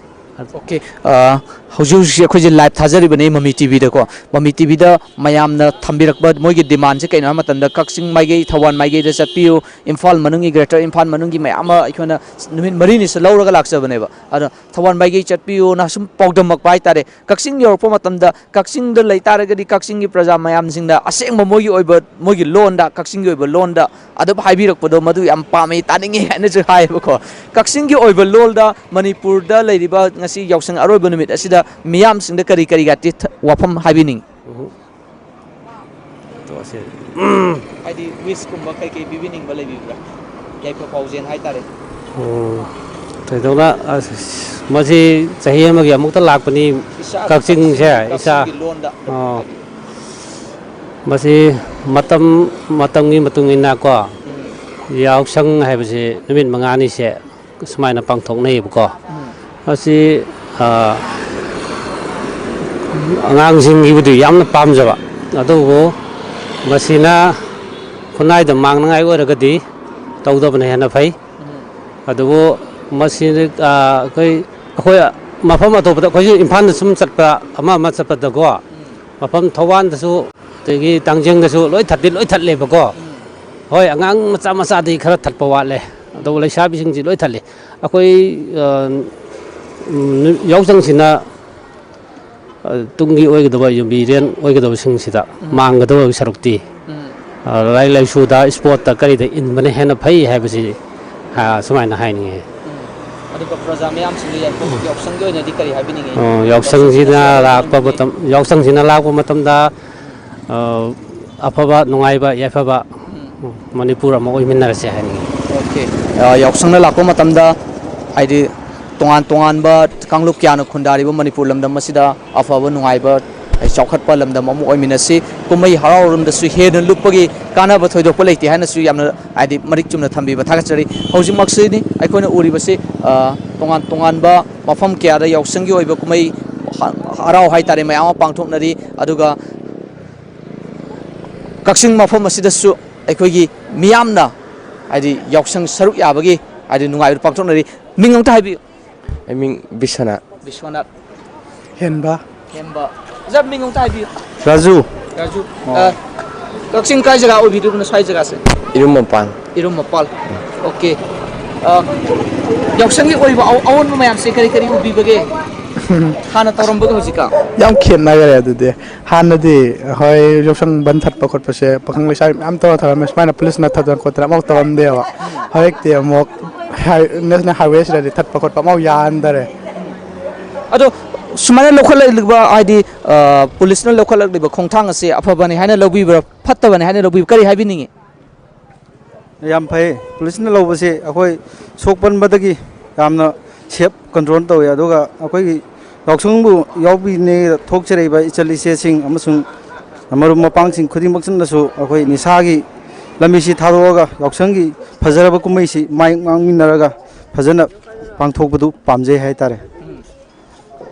ꯑꯣꯀꯦ꯫ ꯑ, ꯍꯧꯖꯤꯛ ꯍꯧꯖꯤꯛꯁꯦ ꯑꯩꯈꯣꯏꯁꯦ ꯂꯥꯏꯚ ꯊꯥꯖꯔꯤꯕꯅꯤ ꯃꯃꯤ ꯇꯤꯚꯤꯗꯀꯣ꯫ ꯃꯃꯤ ꯇꯤꯚꯤꯗ ꯃꯌꯥꯝꯅ ꯊꯝꯕꯤꯔꯛꯄ ꯃꯣꯏꯒꯤ ꯗꯤꯃꯥꯟꯁꯦ ꯀꯩꯅꯣ ꯍꯥꯏꯕ ꯃꯇꯝꯗ, ꯀꯛꯆꯤꯡ ꯃꯥꯏꯀꯩ, ꯊꯧꯕꯥꯜ ꯃꯥꯏꯀꯩꯗ ꯆꯠꯄꯤꯌꯨ, ꯏꯝꯐꯥꯜ ꯃꯅꯨꯡꯒꯤ, ꯒ꯭ꯔꯦꯇꯔ ꯏꯝꯐꯥꯜ ꯃꯅꯨꯡꯒꯤ ꯃꯌꯥꯝ ꯑꯃ ꯑꯩꯈꯣꯏꯅ ꯅꯨꯃꯤꯠ ꯃꯔꯤꯅꯤꯁꯦ ꯂꯧꯔꯒ ꯂꯥꯛꯆꯕꯅꯦꯕ꯫ ꯑꯗꯣ ꯊꯧꯕꯥꯜ ꯃꯥꯏꯀꯩ ꯆꯠꯄꯤꯌꯨꯅ ꯁꯨꯝ ꯄꯥꯎꯗꯝꯃꯛꯄ ꯍꯥꯏꯇꯥꯔꯦ꯫ ꯀꯛꯆꯤꯡ ꯌꯧꯔꯛꯄ ꯃꯇꯝꯗ ꯀꯛꯆꯤꯡꯗ ꯂꯩ ꯇꯥꯔꯒꯗꯤ ꯀꯛꯆꯤꯡꯒꯤ ꯄ꯭ꯔꯖꯥ ꯃꯌꯥꯝꯁꯤꯡꯅ ꯑꯁꯦꯡꯕ ꯃꯣꯏꯒꯤ ꯑꯣꯏꯕ, ꯃꯣꯏꯒꯤ ꯂꯣꯟꯗ, ꯀꯛꯆꯤꯡꯒꯤ ꯑꯣꯏꯕ ꯂꯣꯟꯗ ꯑꯗꯨꯝ ꯍꯥꯏꯕꯤꯔꯛꯄꯗꯣ ꯃꯗꯨ ꯌꯥꯝ ꯄꯥꯝꯃꯦ, ꯇꯥꯅꯤꯡꯉꯦ ꯍꯥꯏꯅꯁꯨ ꯍꯥꯏꯌꯦꯕꯀꯣ꯫ ꯀꯛꯆꯤꯡꯒꯤ ꯑꯣꯏꯕ ꯂꯣꯜꯗ ꯃꯅꯤꯄꯨꯔꯗ ꯂꯩꯔꯤꯕ ꯉꯁꯤ ꯌꯥꯎꯁꯪ ꯑꯔꯣꯏꯕ ꯅꯨꯃꯤꯠ ꯑꯁꯤꯗ ꯃꯤꯌꯥꯝꯁꯤꯡꯗ ꯀꯔꯤ ꯀꯔꯤꯒ ꯇꯤ-, ꯊ-, ꯋꯥꯐꯝ ꯍꯥꯏꯕꯤꯅꯤꯡꯉꯤ? ꯎꯝ꯫ ꯇꯣꯛꯑꯁꯦ꯫ ꯍꯥꯏꯗꯤ ꯋꯤꯁꯀꯨꯝꯕ ꯀꯩꯀꯩ ꯄꯤꯕꯤꯅꯤꯡꯕ ꯂꯩꯕꯤꯕ꯭ꯔꯥ? ꯌꯥꯏꯐ ꯄꯥꯎꯖꯦꯜ ꯍꯥꯏꯇꯥꯔꯦ꯫ ꯑꯣ, ꯊꯣꯏꯗꯣꯛꯅ, ꯑꯁ, ꯃꯁꯤ ꯆꯍꯤ ꯑꯃꯒꯤ ꯑꯃꯨꯛꯇ ꯂꯥꯛꯄꯅꯤ꯫ ꯏꯁꯥ ꯀꯛꯆꯤꯡꯁꯦ, ꯀꯛꯆꯤꯡꯒꯤ, ꯏꯁꯥ꯫ ꯀꯛꯆꯤꯡꯒꯤ ꯂꯣꯟꯗ ꯑꯗꯨꯝ ꯑꯣ꯫ ꯍꯥꯏꯕꯤꯌꯨ꯫ ꯃꯁꯤ ꯃꯇꯝ, ꯃꯇꯝꯒꯤ ꯃꯇꯨꯡ ꯏꯟꯅ ꯀꯣ, ꯎꯝ꯫ ꯌꯥꯎꯁꯪ ꯍꯥꯏꯕꯁꯤ ꯅꯨꯃꯤꯠ ꯃꯉꯥꯅꯤꯁꯦ ꯁꯨꯃꯥꯏꯅ ꯄꯥꯡꯊꯣꯛꯅꯩꯌꯦꯕꯀꯣ꯫ ꯎꯝ꯫ ꯃꯁꯤ, ꯑ, ꯑꯉꯥꯡꯁꯤꯡꯒꯤꯕꯨꯗꯤ ꯌꯥꯝꯅ ꯄꯥꯝꯖꯕ, ꯑꯗꯨꯕꯨ ꯃꯁꯤꯅ ꯈꯨꯟꯅꯥꯏꯗ ꯃꯥꯡꯅꯉꯥꯏ ꯑꯣꯏꯔꯒꯗꯤ ꯇꯧꯗꯕꯅ ꯍꯦꯟꯅ ꯐꯩ꯫ ꯎꯝ꯫ ꯑꯗꯨꯕꯨ ꯃꯁꯤ, ꯑ, ꯑꯩꯈꯣꯏ, ꯑꯩꯈꯣꯏ ꯃꯐꯝ ꯑꯇꯣꯞꯄꯗ, ꯑꯩꯈꯣꯏꯁꯨ ꯏꯝꯐꯥꯜꯗ ꯁꯨꯝ ꯆꯠꯄ, ꯑꯃ ꯑꯃ ꯆꯠꯄꯗꯀꯣ, ꯎꯝ꯫ ꯃꯐꯝ ꯊꯧꯕꯥꯜꯗꯁꯨ, ꯑꯗꯒꯤ ꯇꯥꯡꯖꯦꯡꯗꯁꯨ ꯂꯣꯏ ꯊꯠꯇꯤ ꯂꯣꯏ ꯊꯠꯂꯦꯕꯀꯣ꯫ ꯎꯝ꯫ ꯍꯣꯏ, ꯑꯉꯥꯡ ꯃꯆꯥ ꯃꯆꯥꯗꯤ ꯈꯔ ꯊꯠꯄ ꯋꯥꯠꯂꯦ, ꯑꯗꯨꯕꯨ ꯂꯩꯁꯥꯕꯤꯁꯤꯡꯁꯤ ꯂꯣꯏ ꯊꯠꯂꯤ꯫ ꯑꯩꯈꯣꯏ, ꯑ, ꯎꯝ, ꯌꯥꯎꯁꯪꯁꯤꯅ, ꯑ, ꯇꯨꯡꯒꯤ ꯑꯣꯏꯒꯗꯕ ꯌꯨꯝꯕꯤꯔꯦꯟ ꯑꯣꯏꯒꯗꯕꯁꯤꯡꯁꯤꯗ ꯎꯝ꯫ ꯃꯥꯡꯒꯗꯕ ꯁꯔꯨꯛꯇꯤ, ꯎꯝ꯫ ꯑ, ꯂꯥꯏꯔꯤꯛ ꯂꯥꯏꯁꯨꯗ, ꯏꯁꯄꯣꯔꯠꯇ, ꯀꯔꯤꯗ ꯏꯟꯕꯅ ꯍꯦꯟꯅ ꯐꯩ ꯍꯥꯏꯕꯁꯤ, ꯑ, ꯁꯨꯃꯥꯏꯅ ꯍꯥꯏꯅꯤꯡꯉꯤ꯫ ꯎꯝ꯫ ꯑꯗꯨꯒ ꯄ꯭ꯔꯖꯥ ꯃꯌꯥꯝꯁꯤꯡꯗ ꯌꯥꯏꯐ-, ꯌꯥꯎꯁꯪꯒꯤ ꯑꯣꯏꯅꯗꯤ ꯀꯔꯤ ꯍꯥꯏꯕꯤꯅꯤꯡꯉꯤ? ꯑ, ꯌꯥꯎꯁꯪꯁꯤꯅ ꯌꯥꯎꯁꯪꯁꯤꯅ ꯂꯥꯛꯄ ꯃꯇꯝ, ꯌꯥꯎꯁꯪꯁꯤꯅ ꯂꯥꯛꯄ ꯃꯇꯝꯗ, ꯑ, ꯑꯐꯕ, ꯅꯨꯡꯉꯥꯏꯕ, ꯌꯥꯏꯐꯕ ꯎꯝ꯫ ꯃꯅꯤꯄꯨꯔ ꯑꯃ ꯑꯣꯏꯃꯤꯟꯅꯔꯁꯦ ꯍꯥꯏꯅꯤꯡꯉꯤ꯫ ꯑꯣꯀꯦ꯫ ꯑ, ꯌꯥꯎꯁꯪꯅ ꯂꯥꯛꯄ ꯃꯇꯝꯗ, ꯍꯥꯏꯗꯤ, ꯇꯣꯉꯥꯟ ꯇꯣꯉꯥꯟꯕ ꯀꯥꯡꯂꯨꯞ ꯀꯌꯥꯅ ꯈꯨꯟꯗꯥꯔꯤꯕ ꯃꯅꯤꯄꯨꯔ ꯂꯝꯗꯝ ꯑꯁꯤꯗ ꯑꯐꯕ, ꯅꯨꯡꯉꯥꯏꯕ, ꯍꯥꯏꯗꯤ, ꯆꯥꯎꯈꯠꯄ ꯂꯝꯗꯝ ꯑꯃ ꯑꯣꯏꯃꯤꯟꯅꯁꯤ꯫ ꯀꯨꯝꯍꯩ ꯍꯔꯥꯎꯔꯣꯝꯗꯁꯨ ꯍꯦꯟꯅ ꯂꯨꯞꯄꯒꯤ ꯀꯥꯟꯅꯕ ꯊꯣꯏꯗꯣꯛꯄ ꯂꯩꯇꯦ ꯍꯥꯏꯅꯁꯨ ꯌꯥꯝꯅ, ꯍꯥꯏꯗꯤ, ꯃꯔꯤꯛ ꯆꯨꯝꯅ ꯊꯝꯕꯤꯕ ꯊꯥꯒꯠꯆꯔꯤ꯫ ꯍꯧꯖꯤꯛꯃꯛꯁꯤꯅꯤ ꯑꯩꯈꯣꯏꯅ ꯎꯔꯤꯕꯁꯤ, ꯑ, ꯇꯣꯉꯥꯟ ꯇꯣꯉꯥꯟꯕ ꯃꯐꯝ ꯀꯌꯥꯗ ꯌꯥꯎꯁꯪꯒꯤ ꯑꯣꯏꯕ ꯀꯨꯝꯍꯩ ꯍ-, ꯍꯔꯥꯎ ꯍꯥꯏꯇꯥꯔꯦ, ꯃꯌꯥꯝ ꯑꯃ ꯄꯥꯡꯊꯣꯛꯅꯔꯤ꯫ ꯑꯗꯨꯒ ꯀꯛꯆꯤꯡ ꯃꯐꯝ ꯑꯁꯤꯗꯁꯨ ꯑꯩꯈꯣꯏꯒꯤ ꯃꯤꯌꯥꯝꯅ, ꯍꯥꯏꯗꯤ, ꯌꯥꯎꯁꯪ ꯁꯔꯨꯛ ꯌꯥꯕꯒꯤ, ꯍꯥꯏꯗꯤ, ꯅꯨꯡꯉꯥꯏꯕ ꯄꯥꯡꯊꯣꯛꯅꯔꯤ꯫ ꯃꯤꯡ ꯑꯝꯇ ꯍꯥꯏꯕꯤꯌꯨ꯫ ꯑꯩ ꯃꯤꯡ ꯕꯤꯁ꯭ꯋꯥꯅꯥꯊ꯫ ꯕꯤꯁ꯭ꯋꯥꯅꯥꯊ꯫ ꯍꯦꯟꯕ꯫ ꯍꯦꯟꯕ꯫ ꯑꯣꯖꯥ, ꯃꯤꯡ ꯑꯃꯨꯛꯇ ꯍꯥꯏꯕꯤꯌꯨ꯫ ꯔꯥꯖꯨ꯫ ꯔꯥꯖꯨ꯫ ꯑꯣ꯫ ꯑ, ꯀꯛꯆꯤꯡ ꯀꯥꯏ ꯖꯒꯥ ꯑꯣꯏꯕꯤꯗꯣꯏꯕꯅꯣ, ꯁ꯭ꯋꯥꯏ ꯖꯒꯥꯁꯦ? ꯏꯔꯨꯝ ꯃꯄꯥꯟ꯫ ꯏꯔꯨꯝ ꯃꯄꯥꯜ꯫ ꯑꯣꯀꯦ꯫ ꯑ, ꯌꯥꯎꯁꯪꯒꯤ ꯑꯣꯏꯕ ꯑꯑꯣ-, ꯑꯑꯣꯟꯕ ꯃꯌꯥꯝꯁꯦ ꯀꯔꯤ ꯀꯔꯤ ꯎꯕꯤꯕꯒꯦ? ꯍꯥꯟꯅ ꯇꯧꯔꯝꯕꯒ ꯍꯧꯖꯤꯛꯀ? ꯌꯥꯝ ꯈꯦꯠꯅꯈꯔꯦ ꯑꯗꯨꯗꯤ꯫ ꯍꯥꯟꯅꯗꯤ ꯍꯣꯏ, ꯌꯥꯎꯁꯪ ꯕꯟ ꯊꯠꯄ ꯈꯣꯠꯄꯁꯦ ꯄꯥꯈꯪ ꯂꯩꯁꯥꯕꯤ ꯃꯌꯥꯝ ꯇꯧꯔ ꯊꯠꯂꯝꯃꯦ꯫ ꯁꯨꯃꯥꯏꯅ ꯄꯨꯂꯤꯁꯅ ꯊꯠꯇꯅ ꯈꯣꯠꯇꯅ ꯑꯃꯐꯥꯎ ꯇꯧꯔꯝꯗꯦꯕ꯫ ꯍꯧꯖꯤꯛꯇꯤ ꯑꯃꯨꯛ ꯍꯥꯏ-, ꯅꯦꯁꯅꯦꯜ ꯍꯥꯏꯋꯦꯁꯤꯗꯗꯤ ꯊꯠꯄ ꯈꯣꯠꯄ ꯑꯃꯐꯥꯎ ꯌꯥꯍꯟꯗꯔꯦ꯫ ꯑꯗꯣ ꯁꯨꯃꯥꯏꯅ ꯂꯧꯈꯠꯂꯛꯂꯤꯕ, ꯍꯥꯏꯗꯤ, ꯑ, ꯄꯨꯂꯤꯁꯅ ꯂꯧꯈꯠꯂꯛꯂꯤꯕ ꯈꯣꯡꯊꯥꯡ ꯑꯁꯤ ꯑꯐꯕꯅꯤ ꯍꯥꯏꯅ ꯂꯧꯕꯤꯕ꯭ꯔꯥ, ꯐꯠꯇꯕꯅꯤ ꯍꯥꯏꯅ ꯂꯧꯕꯤꯕ꯭ꯔꯥ, ꯀꯔꯤ ꯍꯥꯏꯕꯤꯅꯤꯡꯉꯤ? ꯌꯥꯝ ꯐꯩ꯫ ꯄꯨꯂꯤꯁꯅ ꯂꯧꯕꯁꯦ ꯑꯩꯈꯣꯏ ꯁꯣꯛ ꯄꯟꯕꯗꯒꯤ ꯌꯥꯝꯅ ꯁꯦꯞ ꯀꯟꯇ꯭ꯔꯣꯜ ꯇꯧꯋꯤ꯫ ꯑꯗꯨꯒ ꯑꯩꯈꯣꯏꯒꯤ ꯌꯥꯎꯁꯪꯕꯨ ꯌꯥꯎꯕꯤꯅꯦ ꯊꯣꯛꯆꯔꯛꯏꯕ ꯏꯆꯜ ꯏꯆꯦꯁꯤꯡ ꯑꯃꯁꯨꯡ ꯃꯔꯨꯞ ꯃꯄꯥꯡꯁꯤꯡ ꯈꯨꯗꯤꯡꯃꯛꯁꯤꯅꯁꯨ ꯑꯩꯈꯣꯏ ꯅꯤꯁꯥꯒꯤ ꯂꯝꯕꯤꯁꯤ ꯊꯥꯗꯣꯛꯑꯒ ꯌꯥꯎꯁꯪꯒꯤ ꯐꯖꯔꯕ ꯀꯨꯝꯍꯩꯁꯤ ꯃꯥꯏ ꯉꯥꯡꯃꯤꯟꯅꯔꯒ ꯐꯖꯅ ꯄꯥꯡꯊꯣꯛꯄꯗꯨ ꯄꯥꯝꯖꯩ ꯍꯥꯏꯇꯥꯔꯦ꯫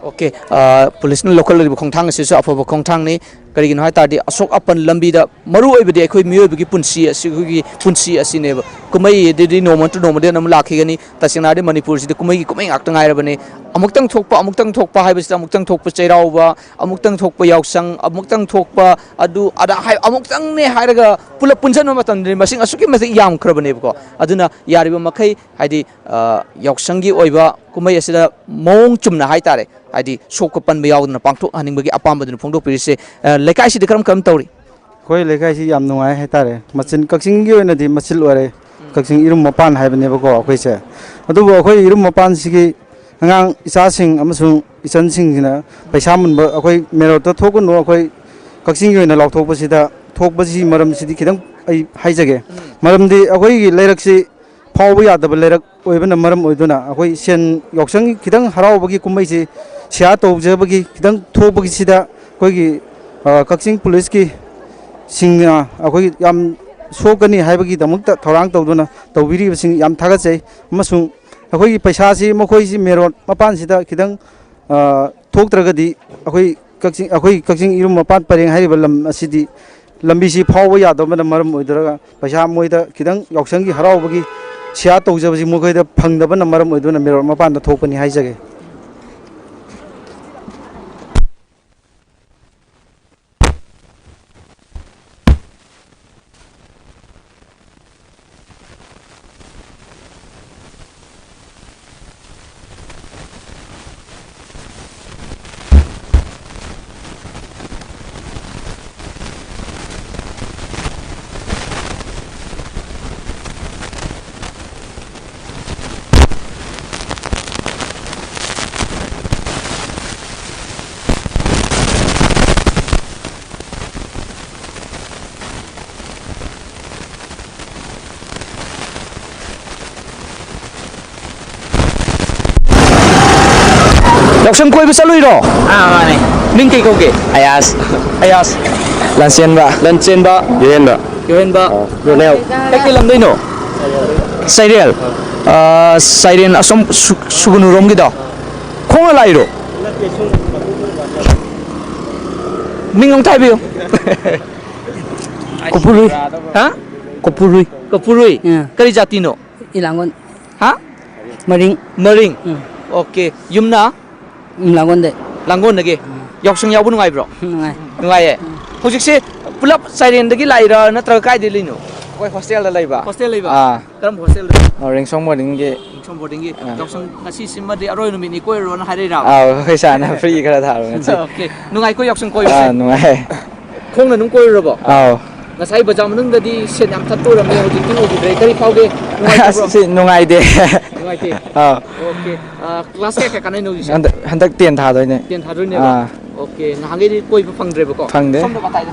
ꯑꯣꯀꯦ, ꯑ, ꯄꯨꯂꯤꯁꯅ ꯂꯧꯈꯠꯂꯛꯂꯤꯕ ꯈꯣꯡꯊꯥꯡ ꯑꯁꯤꯁꯨ ꯑꯐꯕ ꯈꯣꯡꯊꯥꯡꯅꯤ꯫ ꯀꯔꯤꯒꯤꯅꯣ ꯍꯥꯏ ꯇꯥꯔꯗꯤ, ꯑꯁꯣꯛ ꯑꯄꯟ ꯂꯝꯕꯤꯗ, ꯃꯔꯨ ꯑꯣꯏꯕꯗꯤ ꯑꯩꯈꯣꯏ ꯃꯤꯑꯣꯏꯕꯒꯤ ꯄꯨꯟꯁꯤ ꯑꯁꯤ, ꯑꯩꯈꯣꯏꯒꯤ ꯄꯨꯟꯁꯤ ꯑꯁꯤꯅꯦꯕ꯫ ꯀꯨꯝꯍꯩ ꯑꯗꯨꯗꯤ ꯅꯣꯡꯃ ꯅꯠꯇ꯭ꯔ ꯅꯣꯡꯃꯗꯤ ꯑꯗꯨꯝ ꯂꯥꯛꯈꯤꯒꯅꯤ꯫ ꯇꯁꯦꯡꯅ ꯍꯥꯏꯔꯗꯤ, ꯃꯅꯤꯄꯨꯔꯁꯤꯗꯤ ꯀꯨꯝꯍꯩꯒꯤ ꯀꯨꯝꯍꯩ ꯉꯥꯛꯇ ꯉꯥꯏꯔꯕꯅꯤ꯫ ꯑꯃꯨꯛꯇꯪ ꯊꯣꯛꯄ, ꯑꯃꯨꯛꯇꯪ ꯊꯣꯛꯄ ꯍꯥꯏꯕꯁꯤꯗ, ꯑꯃꯨꯛꯇꯪ ꯊꯣꯛꯄ ꯆꯩꯔꯥꯎꯕ, ꯑꯃꯨꯛꯇꯪ ꯊꯣꯛꯄ ꯌꯥꯎꯁꯪ, ꯑꯃꯨꯛꯇꯪ ꯊꯣꯛꯄ ꯑꯗꯨ ꯑꯗꯥ ꯍꯥꯏ-, ꯑꯃꯨꯛꯇꯪꯅꯦ ꯍꯥꯏꯔꯒ ꯄꯨꯂꯞ ꯄꯨꯟꯁꯤꯟꯕ ꯃꯇꯝꯗꯗꯤ ꯃꯁꯤꯡ ꯑꯁꯨꯛꯀꯤ ꯃꯇꯤꯛ ꯌꯥꯝꯈ꯭ꯔꯕꯅꯦꯕꯀꯣ꯫ ꯑꯗꯨꯅ ꯌꯥꯔꯤꯕ ꯃꯈꯩ, ꯍꯥꯏꯗꯤ, ꯑ, ꯌꯥꯎꯁꯪꯒꯤ ꯑꯣꯏꯕ ꯀꯨꯝꯍꯩ ꯑꯁꯤꯗ ꯃꯑꯣꯡ ꯆꯨꯝꯅ ꯍꯥꯏꯇꯥꯔꯦ, ꯍꯥꯏꯗꯤ ꯁꯣꯛꯄ ꯄꯟꯕ ꯌꯥꯎꯗꯅ ꯄꯥꯡꯊꯣꯛꯍꯟꯅꯤꯡꯕꯒꯤ ꯑꯄꯥꯝꯕꯗꯨꯅ ꯐꯣꯡꯗꯣꯛꯄꯤꯔꯤꯁꯦ꯫ ꯑ, ꯂꯩꯀꯥꯏꯁꯤꯗꯤ ꯀꯔꯝ ꯀꯔꯝ ꯇꯧꯔꯤ? ꯑꯩꯈꯣꯏ ꯂꯩꯀꯥꯏꯁꯤ ꯌꯥꯝ ꯅꯨꯡꯉꯥꯏ ꯍꯥꯏꯇꯥꯔꯦ꯫ ꯃꯆꯤꯟ, ꯀꯛꯆꯤꯡꯒꯤ ꯑꯣꯏꯅꯗꯤ ꯃꯆꯤꯜ ꯑꯣꯏꯔꯦ꯫ ꯀꯛꯆꯤꯡ ꯏꯔꯨꯝ ꯃꯄꯥꯟ ꯍꯥꯏꯕꯅꯦꯕꯀꯣ ꯑꯩꯈꯣꯏꯁꯦ꯫ ꯑꯗꯨꯕꯨ ꯑꯩꯈꯣꯏ ꯏꯔꯨꯝ ꯃꯄꯥꯟꯁꯤꯒꯤ ꯑꯉꯥꯡ ꯏꯆꯥꯁꯤꯡ ꯑꯃꯁꯨꯡ ꯏꯆꯟꯁꯤꯡꯁꯤꯅ ꯄꯩꯁꯥ ꯃꯨꯟꯕ, ꯑꯩꯈꯣꯏ ꯃꯦꯔꯣꯠꯇ ꯊꯣꯛꯀꯅꯨ, ꯑꯩꯈꯣꯏ ꯀꯛꯆꯤꯡꯒꯤ ꯑꯣꯏꯅ ꯂꯥꯎꯊꯣꯛꯄꯁꯤꯗ ꯊꯣꯛꯄꯁꯤ ꯃꯔꯝꯁꯤꯗꯤ ꯈꯤꯇꯪ ꯑꯩ ꯍꯥꯏꯖꯒꯦ꯫ ꯃꯔꯝꯗꯤ ꯑꯩꯈꯣꯏꯒꯤ ꯂꯩꯔꯛꯁꯤ ꯐꯥꯎꯕ ꯌꯥꯗꯕ ꯂꯩꯔꯛ ꯑꯣꯏꯕꯅ ꯃꯔꯝ ꯑꯣꯏꯗꯨꯅ ꯑꯩꯈꯣꯏ ꯁꯦꯟ, ꯌꯥꯎꯁꯪꯒꯤ ꯈꯤꯇꯪ ꯍꯔꯥꯎꯕꯒꯤ ꯀꯨꯝꯍꯩꯁꯤ ꯁꯤꯌꯥ ꯇꯧꯖꯕꯒꯤ ꯈꯤꯇꯪ ꯊꯣꯛꯄꯒꯤꯁꯤꯗ ꯑꯩꯈꯣꯏꯒꯤ, ꯑ, ꯀꯛꯆꯤꯡ ꯄꯨꯂꯤꯁꯀꯤ ꯁꯤꯡꯅ ꯑꯩꯈꯣꯏ ꯌꯥꯝ ꯁꯣꯛꯀꯅꯤ ꯍꯥꯏꯕꯒꯤꯗꯃꯛꯇ ꯊꯧꯔꯥꯡ ꯇꯧꯗꯨꯅ ꯇꯧꯕꯤꯔꯤꯕꯁꯤꯡ ꯌꯥꯝ ꯊꯥꯒꯠꯆꯩ꯫ ꯑꯃꯁꯨꯡ ꯑꯩꯈꯣꯏꯒꯤ ꯄꯩꯁꯥꯁꯤ ꯃꯈꯣꯏꯁꯤ ꯃꯦꯔꯣꯠ ꯃꯄꯥꯟꯁꯤꯗ ꯈꯤꯇꯪ, ꯑ, ꯊꯣꯛꯇ꯭ꯔꯒꯗꯤ ꯑꯩꯈꯣꯏ ꯀꯛꯆꯤꯡ, ꯑꯩꯈꯣꯏ ꯀꯛꯆꯤꯡ ꯏꯔꯨꯝ ꯃꯄꯥꯟ ꯄꯔꯦꯡ ꯍꯥꯏꯔꯤꯕ ꯂꯝ ꯑꯁꯤꯗꯤ ꯂꯝꯕꯤꯁꯤ ꯐꯥꯎꯕ ꯌꯥꯗꯕꯅ ꯃꯔꯝ ꯑꯣꯏꯗꯨꯅ ꯄꯩꯁꯥ ꯃꯣꯏꯗ ꯈꯤꯇꯪ ꯌꯥꯎꯁꯪꯒꯤ ꯍꯔꯥꯎꯕꯒꯤ ꯁꯤꯌꯥ ꯇꯧꯖꯕꯁꯤ ꯃꯈꯣꯏꯗ ꯐꯪꯗꯕꯅ ꯃꯔꯝ ꯑꯣꯏꯗꯨꯅ ꯃꯦꯔꯣꯠ ꯃꯄꯥꯟꯗ ꯊꯣꯛꯄꯅꯤ ꯍꯥꯏꯖꯒꯦ꯫ ꯌꯥꯎꯁꯪ ꯀꯣꯏꯕ ꯆꯠꯂꯨꯏꯔꯣ? ꯑꯥ, ꯃꯥꯅꯦ꯫ ꯃꯤꯡ ꯀꯩ ꯀꯧꯒꯦ? ꯑꯌꯥꯁ꯫ ꯑꯌꯥꯁ꯫ ꯂꯟꯆꯦꯟꯕ꯫ ꯂꯟꯆꯦꯟꯕ꯫ ꯌꯨꯍꯦꯟꯕ꯫ ꯌꯨꯍꯦꯟꯕ꯫ ꯑꯥ, ꯔꯣꯅꯦꯜ꯫ ꯀꯩ ꯀꯩ ꯂꯝꯗꯩꯅꯣ? ꯆꯩꯔꯦꯜ꯫ ꯑꯥ, ꯆꯩꯔꯦꯜ ꯑꯁꯣꯝ ꯁꯨ-, ꯁꯨꯒꯨꯅꯨꯔꯣꯝꯒꯤꯗꯣ? ꯈꯣꯡꯅ ꯂꯥꯛꯏꯔꯣ? ꯃꯤꯡ ꯑꯃꯨꯛꯇ ꯍꯥꯏꯕꯤꯌꯨ꯫ ꯀꯨꯄꯨꯔꯨꯏ꯫ ꯍꯥ? ꯀꯨꯄꯨꯔꯨꯏ꯫ ꯀꯄꯨꯔꯨꯏ? ꯑꯥ꯫ ꯀꯔꯤ ꯖꯥꯇꯤꯅꯣ? ꯏꯂꯥꯡꯒꯣꯟ꯫ ꯍꯥ? ꯃꯔꯤꯡ꯫ ꯃꯔꯤꯡ? ꯎꯝ꯫ ꯑꯣꯀꯦ꯫ ꯌꯨꯝꯅ? ꯎꯝ, ꯂꯥꯡꯒꯣꯟꯗꯩ꯫ ꯂꯥꯡꯒꯣꯟꯗꯒꯤ? ꯎꯝ꯫ ꯌꯥꯎꯁꯪ ꯌꯥꯎꯕ ꯅꯨꯡꯉꯥꯏꯕ꯭ꯔꯣ? ꯅꯨꯡꯉꯥꯏ꯫ ꯅꯨꯡꯉꯥꯏꯌꯦ? ꯎꯝ꯫ ꯍꯧꯖꯤꯛꯁꯦ ꯄꯨꯂꯞ ꯆꯥꯏꯔꯦꯟꯗꯒꯤ ꯂꯥꯛꯏꯔꯥ ꯅꯠꯇ꯭ꯔꯒ ꯀꯥꯏꯗꯩ ꯂꯩꯅꯣ? ꯑꯩꯈꯣꯏ ꯍꯣꯁꯇꯦꯜꯗ ꯂꯩꯕ꯫ ꯍꯣꯁꯇꯦꯜ ꯂꯩꯕ? ꯑꯥ꯫ ꯀꯔꯝꯕ ꯍꯣꯁꯇꯦꯜꯗ? ꯑꯥ, ꯔꯦꯡꯁꯣꯡ ꯕꯣꯔꯗꯤꯡꯒꯤ꯫ ꯔꯦꯡꯁꯣꯡ ꯕꯣꯔꯗꯤꯡꯒꯤ꯫ ꯑꯥ꯫ ꯌꯥꯎꯁꯪ ꯉꯁꯤꯁꯤꯃꯗꯤ ꯑꯔꯣꯏꯕ ꯅꯨꯃꯤꯠꯅꯤ, ꯀꯣꯏꯔꯨꯔꯣꯅ ꯍꯥꯏꯔꯛꯏꯔꯥ? ꯑꯥꯎ, ꯑꯩꯈꯣꯏ ꯁꯥꯔꯅ ꯐ꯭ꯔꯤ ꯈꯔ ꯊꯥꯔꯨ ꯉꯁꯤ꯫ ꯑꯣꯀꯦ꯫ ꯅꯨꯡꯉꯥꯏꯀꯣ ꯌꯥꯎꯁꯪ ꯀꯣꯏꯕꯁꯦ? ꯑꯥ, ꯅꯨꯡꯉꯥꯏ꯫ ꯈꯣꯡꯅ ꯑꯗꯨꯝ ꯀꯣꯏꯔꯨꯔꯕꯣ? ꯑꯥꯎ꯫ ꯉꯁꯥꯏ ꯕꯖꯥꯔ ꯃꯅꯨꯡꯗꯗꯤ ꯁꯦꯠ ꯌꯥꯝ ꯊꯠꯄ ꯎꯔꯝꯃꯦ, ꯍꯧꯖꯤꯛꯇꯤ ꯎꯈꯤꯗ꯭ꯔꯦ꯫ ꯀꯔꯤ ꯐꯥꯎꯒꯦ? ꯅꯨꯡꯉꯥꯏꯇꯕ꯭ꯔꯣ? ꯑꯁ, ꯁꯤ ꯅꯨꯡꯉꯥꯏꯇꯦ꯫ ꯅꯨꯡꯉꯥꯏꯇꯦ? ꯑꯥꯎ꯫ ꯑꯣꯀꯦ꯫ ꯑꯥ, ꯀ꯭ꯂꯥꯁ ꯀꯌꯥ ꯀꯌꯥ ꯀꯥꯟꯅꯩꯅꯣ ꯍꯧꯖꯤꯛꯁꯦ? ꯍꯟꯗꯛ, ꯍꯟꯗꯛ ꯇꯦꯟ ꯊꯥꯗꯣꯏꯅꯦ꯫ ꯇꯦꯟ ꯊꯥꯗꯣꯏꯅꯦꯕ? ꯑꯥ꯫ ꯑꯣꯀꯦ, ꯅꯍꯥꯟꯈꯩꯗꯤ ꯀꯣꯏꯕ ꯐꯪꯗ꯭ꯔꯦꯕꯀꯣ? ꯐꯪꯗꯦ꯫ ꯁꯣꯝꯗ ꯃꯇꯥꯏꯗ꯫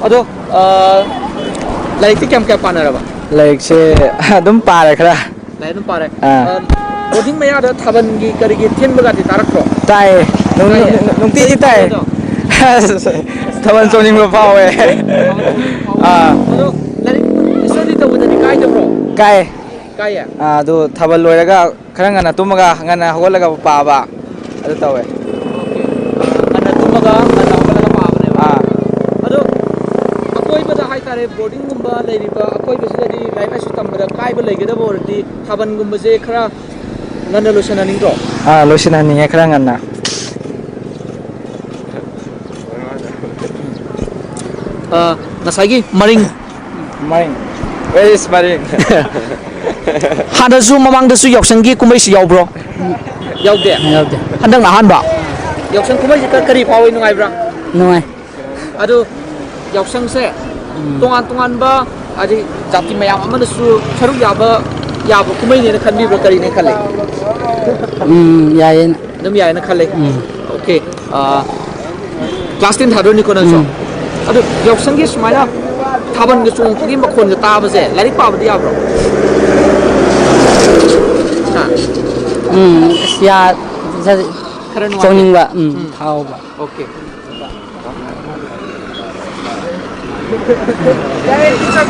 ꯑꯗꯣ, ꯑꯥ, ꯂꯥꯏꯔꯤꯛꯇꯤ ꯀꯌꯥꯝ ꯀꯌꯥꯝ ꯄꯥꯅꯔꯕ? ꯂꯥꯏꯔꯤꯛꯁꯦ ꯑꯗꯨꯝ ꯄꯥꯔꯦ ꯈꯔ꯫ ꯂꯥꯏꯔꯤꯛ ꯑꯗꯨꯝ ꯄꯥꯔꯦ꯫ ꯑꯥ꯫ ꯑꯥ, ꯕꯣꯔꯗꯤꯡ ꯃꯌꯥꯗ ꯊꯥꯕꯜꯒꯤ ꯀꯔꯤꯒꯤ ꯊꯤꯟꯕꯒꯗꯤ ꯇꯥꯔꯛꯇ꯭ꯔꯣ? ꯇꯥꯏꯌꯦ꯫ ꯅꯨꯡ-, ꯇꯥꯏꯌꯦ? ꯅꯨꯡ-, ꯅꯨꯡꯇꯤꯒꯤ ꯇꯥꯏ꯫ ꯀꯩꯗꯧꯕꯗꯣ? ꯑꯁ, ꯊꯥꯕꯜ ꯆꯣꯡꯅꯤꯡꯕ ꯐꯥꯎꯋꯦ꯫ ꯑꯥ꯫ ꯑꯗꯣ ꯂꯥꯏꯔꯤꯛ study ꯇꯧꯕꯗꯗꯤ ꯀꯥꯏꯗꯕ꯭ꯔꯣ? ꯀꯥꯏ꯫ ꯀꯥꯏꯌꯦ? ꯑꯥ, ꯑꯗꯨ ꯊꯥꯕꯜ ꯂꯣꯏꯔꯒ ꯈꯔ ꯉꯟꯅ ꯇꯨꯝꯃꯒ ꯉꯟꯅ ꯍꯧꯒꯠꯂꯒ ꯄꯥꯕ꯫ ꯑꯗꯨ ꯇꯧꯋꯦ꯫ ꯑꯣꯀꯦ꯫ ꯉꯟꯅ ꯇꯨꯝꯃꯒ ꯉꯟꯅ ꯍꯧꯒꯠꯂꯒ ꯄꯥꯕꯅꯦꯕ꯫ ꯑꯥ꯫ ꯑꯗꯣ ꯑꯀꯣꯏꯕꯗ ꯍꯥꯏꯇꯥꯔꯦ, ꯕꯣꯔꯗꯤꯡꯒꯨꯝꯕ ꯂꯩꯔꯤꯕ ꯑꯀꯣꯏꯕꯁꯤꯗꯗꯤ ꯂꯥꯏꯔꯤꯛ ꯂꯥꯏꯁꯨ ꯇꯝꯕꯗ ꯀꯥꯏꯕ ꯂꯩꯒꯗꯕ ꯑꯣꯏꯔꯗꯤ ꯊꯥꯕꯜꯒꯨꯝꯕꯁꯦ ꯈꯔ ꯉꯟꯅ ꯂꯣꯏꯁꯤꯟꯍꯟꯅꯤꯡꯗ꯭ꯔꯣ? ꯑꯥ, ꯂꯣꯏꯁꯤꯟꯍꯟꯅꯤꯡꯉꯦ ꯈꯔ ꯉꯟꯅ꯫ ꯑ, ꯉꯁꯥꯏꯒꯤ ꯃꯔꯤꯡ꯫ ꯃꯔꯤꯡ꯫ Where is ꯃꯔꯤꯡ? ꯍꯥꯟꯅꯁꯨ ꯃꯃꯥꯡꯗꯁꯨ ꯌꯥꯎꯁꯪꯒꯤ ꯀꯨꯝꯍꯩꯁꯤ ꯌꯥꯎꯕ꯭ꯔꯣ? ꯌꯥꯎꯗꯦ? ꯌꯥꯎꯗꯦ꯫ ꯍꯟꯗꯛꯅ ꯑꯍꯥꯟꯕ? ꯌꯥꯎꯁꯪ ꯀꯨꯝꯍꯩꯁꯤ ꯀ-, ꯀꯔꯤ ꯐꯥꯎꯏ, ꯅꯨꯡꯉꯥꯏꯕ꯭ꯔꯥ? ꯅꯨꯡꯉꯥꯏ꯫ ꯑꯗꯨ ꯌꯥꯎꯁꯪꯁꯦ ꯎꯝ꯫ ꯇꯣꯉꯥꯟ ꯇꯣꯉꯥꯟꯕ, ꯍꯥꯏꯗꯤ, ꯖꯥꯇꯤ ꯃꯌꯥꯝ ꯑꯃꯅꯁꯨ ꯁꯔꯨꯛ ꯌꯥꯕ, ꯌꯥꯕ ꯀꯨꯝꯍꯩꯅꯦꯅ ꯈꯟꯕꯤꯕ꯭ꯔꯥ, ꯀꯔꯤꯅꯦ ꯈꯜꯂꯤ? ꯎꯝ, ꯌꯥꯏꯌꯦꯅ꯫ ꯑꯗꯨꯝ ꯌꯥꯏꯌꯦꯅ ꯈꯜꯂꯤ? ꯎꯝ꯫ ꯑꯣꯀꯦ꯫ ꯑꯥ, class ten ꯊꯥꯗꯣꯏꯅꯤꯀꯣ ꯅꯪꯁꯨ? ꯎꯝ꯫ ꯑꯗꯨ ꯌꯥꯎꯁꯪꯒꯤ ꯁꯨꯃꯥꯏꯅ ꯊꯥꯕꯜꯒ ꯆꯣꯡꯉꯛꯄꯒꯤ ꯃꯈꯣꯟꯒ ꯇꯥꯕꯁꯦ ꯂꯥꯏꯔꯤꯛ ꯄꯥꯕꯗꯤ ꯌꯥꯕ꯭ꯔꯣ? ꯍꯥ? ꯎꯝ, ꯑꯁ, ꯌꯥ-, ꯈꯔ ꯅꯨꯡꯉꯥꯏꯇꯦ꯫ ꯇꯣꯡꯅꯤꯡꯕ, ꯎꯝ, ꯎꯝ꯫ ꯊꯥꯎꯕ꯫ ꯑꯣꯀꯦ꯫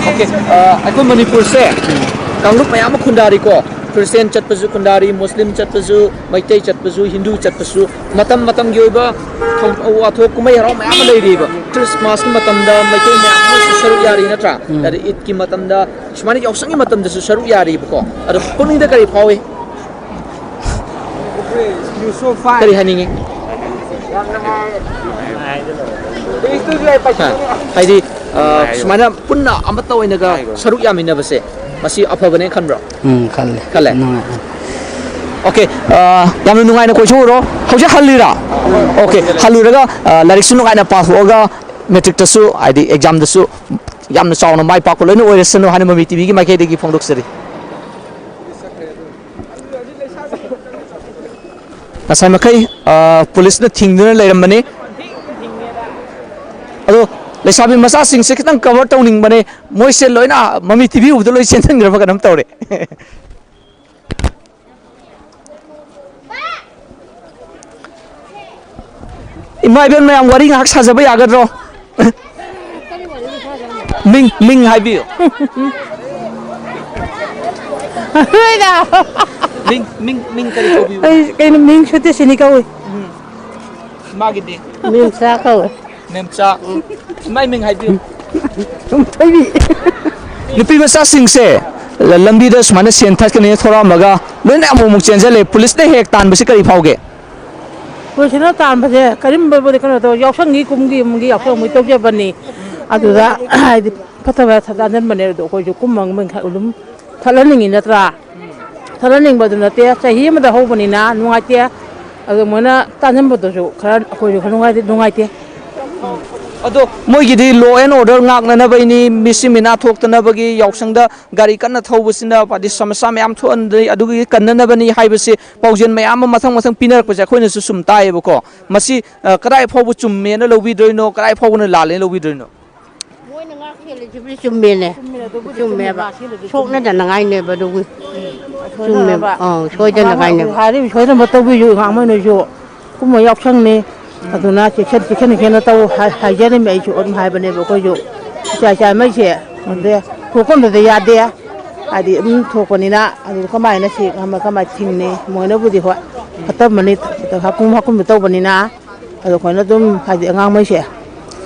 ꯑꯣꯀꯦ, ꯑ, ꯑꯩꯈꯣꯏ ꯃꯅꯤꯄꯨꯔꯁꯦ ꯀꯥꯡꯂꯨꯞ ꯃꯌꯥꯝ ꯑꯃ ꯈꯨꯟꯗꯥꯔꯤꯀꯣ꯫ ꯈ꯭ꯔꯤꯁꯇꯤꯌꯥꯟ ꯆꯠꯄꯁꯨ ꯈꯨꯟꯗꯥꯔꯤ, ꯃꯨꯁꯂꯤꯝ ꯆꯠꯄꯁꯨ, ꯃꯩꯇꯩ ꯆꯠꯄꯁꯨ, ꯍꯤꯟꯗꯨ ꯆꯠꯄꯁꯨ, ꯃꯇꯝ ꯃꯇꯝꯒꯤ ꯑꯣꯏꯕ ꯊꯧ-, ꯋꯥꯊꯣꯛ ꯀꯨꯝꯍꯩ ꯍꯔꯥꯎ ꯃꯌꯥꯝ ꯑꯃ ꯂꯩꯔꯤꯕ꯫ ꯈ꯭ꯔꯤꯁꯃꯥꯁꯀꯤ ꯃꯇꯝꯗ ꯃꯩꯇꯩ ꯃꯌꯥꯝ ꯑꯃꯁꯨ ꯁꯔꯨꯛ ꯌꯥꯔꯤ ꯅꯠꯇ꯭ꯔꯥ? ꯎꯝ꯫ ꯑꯗ ꯏꯗꯀꯤ ꯃꯇꯝꯗ, ꯁꯨꯃꯥꯏꯅ ꯌꯥꯎꯁꯪꯒꯤ ꯃꯇꯝꯗꯁꯨ ꯁꯔꯨꯛ ꯌꯥꯔꯤꯕꯀꯣ꯫ ꯑꯗꯣ ꯄꯨꯛꯅꯤꯡꯗ ꯀꯔꯤ ꯐꯥꯎꯏ? ꯀꯔꯤ ꯍꯥꯏꯅꯤꯡꯉꯤ? ꯍꯥ? ꯍꯥꯏꯗꯤ, ꯑ, ꯁꯨꯃꯥꯏꯅ ꯄꯨꯟꯅ ꯑꯃꯠꯇ ꯑꯣꯏꯅꯒ ꯁꯔꯨꯛ ꯌꯥꯃꯤꯟꯅꯕꯁꯦ, ꯃꯁꯤ ꯑꯐꯕꯅꯦ ꯈꯟꯕ꯭ꯔꯣ? ꯎꯝ, ꯈꯜꯂꯦ꯫ ꯈꯜꯂꯦ? ꯅꯨꯡꯉꯥꯏ꯫ ꯑꯣꯀꯦ, ꯑ, ꯌꯥꯝꯅ ꯅꯨꯡꯉꯥꯏꯅ ꯀꯣꯏꯊꯣꯛꯎꯔꯣ꯫ ꯍꯧꯖꯤꯛ ꯍꯜꯂꯤꯔꯥ? ꯑꯣꯀꯦ, ꯍꯜꯂꯨꯔꯒ, ꯑ, ꯂꯥꯏꯔꯤꯛꯁꯨ ꯅꯨꯡꯉꯥꯏꯅ ꯄꯥꯊꯣꯛꯑꯒ, ꯃꯦꯇ꯭ꯔꯤꯛꯇꯁꯨ, ꯍꯥꯏꯗꯤ ꯑꯦꯛꯖꯥꯝꯗꯁꯨ ꯌꯥꯝꯅ ꯆꯥꯎꯅ ꯃꯥꯏ ꯄꯥꯛꯄ ꯂꯣꯏꯅ ꯑꯣꯏꯔꯁꯅꯨ ꯍꯥꯏꯅ ꯃꯃꯤ ꯇꯤꯚꯤꯒꯤ ꯃꯥꯏꯀꯩꯗꯒꯤ ꯐꯣꯡꯗꯣꯛꯆꯔꯤ꯫ ꯉꯁꯥꯏ ꯃꯈꯩ, ꯑ, ꯄꯨꯂꯤꯁꯅ ꯊꯤꯡꯗꯨꯅ ꯂꯩꯔꯝꯕꯅꯤ꯫ ꯑꯗꯣ ꯂꯩꯁꯥꯕꯤ ꯃꯆꯥꯁꯤꯡꯁꯦ ꯈꯤꯇꯪ ꯀꯚꯔ ꯇꯧꯅꯤꯡꯕꯅꯦ꯫ ꯃꯣꯏꯁꯦ ꯂꯣꯏꯅ ꯃꯃꯤ ꯇꯤꯚꯤ ꯎꯕꯗ ꯂꯣꯏ ꯆꯦꯟꯁꯤꯟꯈ꯭ꯔꯕ ꯀꯩꯅꯣꯝ ꯇꯧꯔꯦ꯫ ꯏꯃꯥ ꯏꯕꯦꯟ ꯃꯌꯥꯝ, ꯋꯥꯔꯤ ꯉꯥꯏꯍꯥꯛ ꯁꯥꯖꯕ ꯌꯥꯒꯗ꯭ꯔꯣ? ꯃꯤꯡ, ꯃꯤꯡ ꯍꯥꯏꯕꯤꯌꯨ꯫ ꯍꯣꯏꯗ꯫ ꯃꯤꯡ, ꯃꯤꯡ, ꯃꯤꯡ ꯀꯔꯤ ꯀꯧꯕꯤꯕ? ꯑꯩ ꯀꯩꯅꯣ, ꯃꯤꯡ ꯁꯨꯇꯦꯁꯤꯅꯤ ꯀꯧꯏ꯫ ꯎꯝ꯫ ꯃꯥꯒꯤꯗꯤ? ꯃꯦꯝꯆꯥ ꯀꯧꯏ꯫ ꯃꯦꯝꯆꯥ꯫ ꯃꯥꯏ ꯃꯤꯡ ꯍꯥꯏꯕꯤꯌꯨ꯫ ꯊꯣꯏꯕꯤ꯫ ꯅꯨꯄꯤ ꯃꯆꯥꯁꯤꯡꯁꯦ ꯂ-, ꯂꯝꯕꯤꯗ ꯁꯨꯃꯥꯏꯅ ꯁꯦꯟ ꯊꯠꯀꯅꯤ ꯊꯣꯔꯛꯑꯝꯃꯒ ꯂꯣꯏꯅ ꯑꯃꯨꯛ ꯑꯃꯨꯛ ꯆꯦꯟꯁꯤꯜꯂꯦ꯫ ꯄꯨꯂꯤꯁꯅ ꯍꯦꯛ ꯇꯥꯟꯕꯁꯤ ꯀꯔꯤ ꯐꯥꯎꯒꯦ? ꯄꯨꯂꯤꯁꯅ ꯇꯥꯟꯕꯁꯦ ꯀꯔꯤꯒꯨꯝꯕꯕꯨꯗꯤ ꯀꯩꯅꯣ ꯇꯧ, ꯌꯥꯎꯁꯪꯒꯤ ꯀꯨꯝꯒꯤ ꯑꯃꯒꯤ ꯌꯥꯎꯁꯪ ꯑꯃꯒꯤ ꯇꯧꯖꯕꯅꯤ꯫ ꯑꯗꯨꯗ ꯍꯥꯏꯗꯤ ꯐꯠꯇꯕ ꯇꯥꯟꯁꯤꯟꯕꯅꯦ꯫ ꯑꯗꯣ ꯑꯩꯈꯣꯏꯁꯨ ꯀꯨꯝꯕ ꯑꯗꯨꯝ ꯊꯠꯍꯟꯅꯤꯡꯉꯤ ꯅꯠꯇ꯭ꯔꯥ? ꯊꯠꯍꯟꯅꯤꯡꯕꯗꯨ ꯅꯠꯇꯦ, ꯆꯍꯤ ꯑꯃꯗ ꯍꯧꯕꯅꯤꯅ ꯅꯨꯡꯉꯥꯏꯇꯦ꯫ ꯑꯗꯣ ꯃꯣꯏꯅ ꯇꯥꯟꯁꯤꯟꯕꯗꯨꯁꯨ ꯈꯔ ꯑꯩꯈꯣꯏꯁꯨ ꯈꯔ ꯅꯨꯡꯉꯥꯏꯇꯦ, ꯅꯨꯡꯉꯥꯏꯇꯦ꯫ ꯑꯗꯣ ꯃꯣꯏꯒꯤꯗꯤ law and order ꯉꯥꯛꯅꯅꯕꯩꯅꯤ, ꯃꯤꯁꯤ ꯃꯤꯅꯥ ꯊꯣꯛꯇꯅꯕꯒꯤ, ꯌꯥꯎꯁꯪꯗ ꯒꯥꯔꯤ ꯀꯟꯅ ꯊꯧꯕꯁꯤꯅ ꯍꯥꯏꯗꯤ ꯁꯃꯁ꯭ꯌꯥ ꯃꯌꯥꯝ ꯊꯣꯛꯍꯟꯗꯣꯏ, ꯑꯗꯨꯒꯤ ꯀꯟꯅꯅꯕꯅꯤ ꯍꯥꯏꯕꯁꯤ ꯄꯥꯎꯖꯦꯜ ꯃꯌꯥꯝ ꯑꯃ ꯃꯊꯪ ꯃꯊꯪ ꯄꯤꯅꯔꯛꯄꯁꯦ ꯑꯩꯈꯣꯏꯅꯁꯨ ꯁꯨꯝ ꯇꯥꯏꯌꯦꯕꯀꯣ꯫ ꯃꯁꯤ, ꯑ, ꯀꯗꯥꯏ ꯐꯥꯎꯕ ꯆꯨꯝꯃꯦꯅ ꯂꯧꯕꯤꯗꯣꯏꯅꯣ, ꯀꯗꯥꯏ ꯐꯥꯎꯕꯅ ꯂꯥꯜꯂꯦꯅ ꯂꯧꯕꯤꯗꯣꯏꯅꯣ? ꯁꯤꯕꯨꯗꯤ ꯆꯨꯝꯃꯦꯅꯦ꯫ ꯆꯨꯝꯃꯦꯕ꯫ ꯁꯣꯛꯅꯗꯅꯉꯥꯏꯅꯦꯕ ꯑꯗꯨꯒꯤ꯫ ꯆꯨꯝꯃꯦꯕ꯫ ꯑꯥ, ꯁꯣꯏꯗꯅꯉꯥꯏꯅꯦꯕ꯫ ꯍꯥꯏꯔꯤꯕ ꯁꯣꯏꯗꯅꯕ ꯇꯧꯕꯤꯌꯨ, ꯑꯉꯥꯡ ꯃꯣꯏꯅꯁꯨ꯫ ꯀꯨꯝꯍꯩ ꯌꯥꯎꯁꯪꯅꯤ꯫ ꯑꯗꯨꯅ ꯆꯦꯛꯁꯤꯟ, ꯆꯦꯛꯁꯤꯟ, ꯆꯦꯛꯁꯤꯟꯅ ꯇꯧ ꯍꯥꯏ-, ꯍꯥꯏꯖꯔꯤꯝꯅꯦ꯫ ꯑꯩꯁꯨ ꯑꯗꯨꯝ ꯍꯥꯏꯕꯅꯦꯕ ꯑꯩꯈꯣꯏꯁꯨ꯫ ꯏꯆꯥ ꯏꯆꯥ ꯃꯩꯁꯦ꯫ ꯑꯗꯩ ꯊꯣꯛꯐꯝꯗꯨꯗ ꯌꯥꯗꯦ꯫ ꯍꯥꯏꯗꯤ ꯑꯗꯨꯝ ꯊꯣꯛꯄꯅꯤꯅ ꯑꯗꯨ ꯀꯃꯥꯏꯅ ꯁꯤ ꯀꯃꯥꯏ-, ꯀꯃꯥꯏꯅ ꯊꯤꯡꯅꯤ? ꯃꯣꯏꯅꯕꯨꯗꯤ ꯍꯣꯏ ꯐꯠꯇꯕꯅꯤ, ꯍꯥꯀꯨꯝ ꯍꯥꯀꯨꯝꯗ ꯇꯧꯕꯅꯤꯅ꯫ ꯑꯗꯣ ꯑꯩꯈꯣꯏꯅ ꯑꯗꯨꯝ ꯍꯥꯏꯗꯤ ꯑꯉꯥꯡꯉꯩꯁꯦ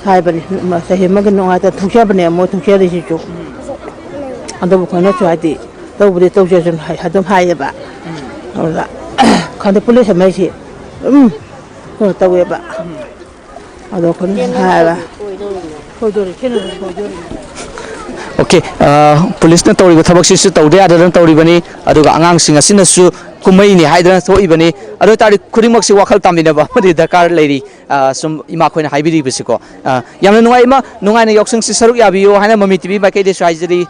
ꯍꯥꯏꯕꯅꯤ, ꯆꯍꯤ ꯑꯃꯒꯤ ꯅꯨꯡꯉꯥꯏꯇ ꯊꯣꯛꯆꯕꯅꯦ ꯃꯣꯏ ꯊꯣꯛꯆꯔꯤꯁꯤꯁꯨ꯫ ꯑꯗꯨꯕꯨ ꯑꯩꯈꯣꯏꯅꯁꯨ ꯍꯥꯏꯗꯤ ꯇꯧꯕꯗꯤ ꯇꯧꯖꯁꯅꯨ ꯍꯥꯏ-, ꯑꯗꯨꯝ ꯍꯥꯏꯌꯦꯕ꯫ ꯑꯗꯨꯗ ꯈꯪꯗꯦ ꯄꯨꯂꯤꯁ ꯑꯃꯩꯁꯤ ꯑꯗꯨꯝ ꯀꯩꯅꯣ ꯇꯧꯋꯦꯕ꯫ ꯑꯗꯣ ꯑꯩꯈꯣꯏꯅ ꯍꯥꯏꯔꯒ ꯁꯣꯏꯗꯣꯔꯤ, ꯈꯦꯠꯅꯕ ꯁꯣꯏꯗꯣꯔꯤ꯫ ꯑꯣꯀꯦ, ꯑ, ꯄꯨꯂꯤꯁꯅ ꯇꯧꯔꯤꯕ ꯊꯕꯛꯁꯤꯁꯨ ꯇꯧꯗ ꯌꯥꯗꯗꯅ ꯇꯧꯔꯤꯕꯅꯤ, ꯑꯗꯨꯒ ꯑꯉꯥꯡꯁꯤꯡ ꯑꯁꯤꯅꯁꯨ ꯀꯨꯝꯍꯩꯅꯤ ꯍꯥꯏꯗꯅ ꯊꯣꯛꯏꯕꯅꯤ꯫ ꯑꯗꯨ ꯑꯣꯏ ꯇꯥꯔꯗꯤ ꯈꯨꯗꯤꯡꯃꯛꯁꯤ ꯋꯥꯈꯜ ꯇꯥꯃꯤꯟꯅꯕ ꯑꯃꯗꯤ ꯗꯔꯀꯥꯔ ꯂꯩꯔꯤ꯫ ꯑ, ꯁꯨꯝ ꯏꯃꯥꯈꯣꯏꯅ ꯍꯥꯏꯕꯤꯔꯤꯕꯁꯤꯀꯣ꯫ ꯑ, ꯌꯥꯝꯅ ꯅꯨꯡꯉꯥꯏ ꯏꯃꯥ, ꯅꯨꯡꯉꯥꯏꯅ ꯌꯥꯎꯁꯪꯁꯤ ꯁꯔꯨꯛ ꯌꯥꯕꯤꯌꯨ ꯍꯥꯏꯅ ꯃꯃꯤ ꯇꯤ ꯚꯤ ꯃꯥꯏꯀꯩꯗꯁꯨ ꯍꯥꯏꯖꯔꯤ꯫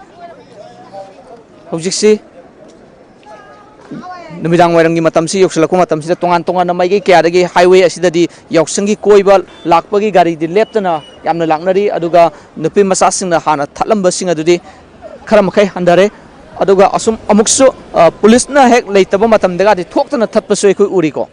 ꯍꯧꯖꯤꯛꯁꯤ ꯅꯨꯃꯤꯗꯥꯡ ꯋꯥꯏꯔꯝꯒꯤ ꯃꯇꯝꯁꯤ ꯌꯧꯁꯤꯜꯂꯛꯄ ꯃꯇꯝꯁꯤꯗ ꯇꯣꯉꯥꯟ ꯇꯣꯉꯥꯟꯕ ꯃꯥꯏꯀꯩ ꯀꯌꯥꯗꯒꯤ highway ꯑꯁꯤꯗꯗꯤ ꯌꯥꯎꯁꯪꯒꯤ ꯀꯣꯏꯕ ꯂꯥꯛꯄꯒꯤ ꯒꯥꯔꯤꯗꯤ ꯂꯦꯞꯇꯅ ꯌꯥꯝꯅ ꯂꯥꯛꯅꯔꯤ꯫ ꯑꯗꯨꯒ ꯅꯨꯄꯤ ꯃꯆꯥꯁꯤꯡꯅ ꯍꯥꯟꯅ ꯊꯠꯂꯝꯕꯁꯤꯡ ꯑꯗꯨꯗꯤ ꯈꯔ ꯃꯈꯩ ꯍꯟꯊꯔꯦ꯫ ꯑꯗꯨꯒ ꯑꯁꯨꯝ ꯑꯃꯨꯛꯁꯨ, ꯑ, ꯄꯨꯂꯤꯁꯅ ꯍꯦꯛ ꯂꯩꯇꯕ ꯃꯇꯝꯗꯒꯗꯤ ꯊꯣꯛꯇꯅ ꯊꯠꯄꯁꯨ ꯑꯩꯈꯣꯏ ꯎꯔꯤꯀꯣ꯫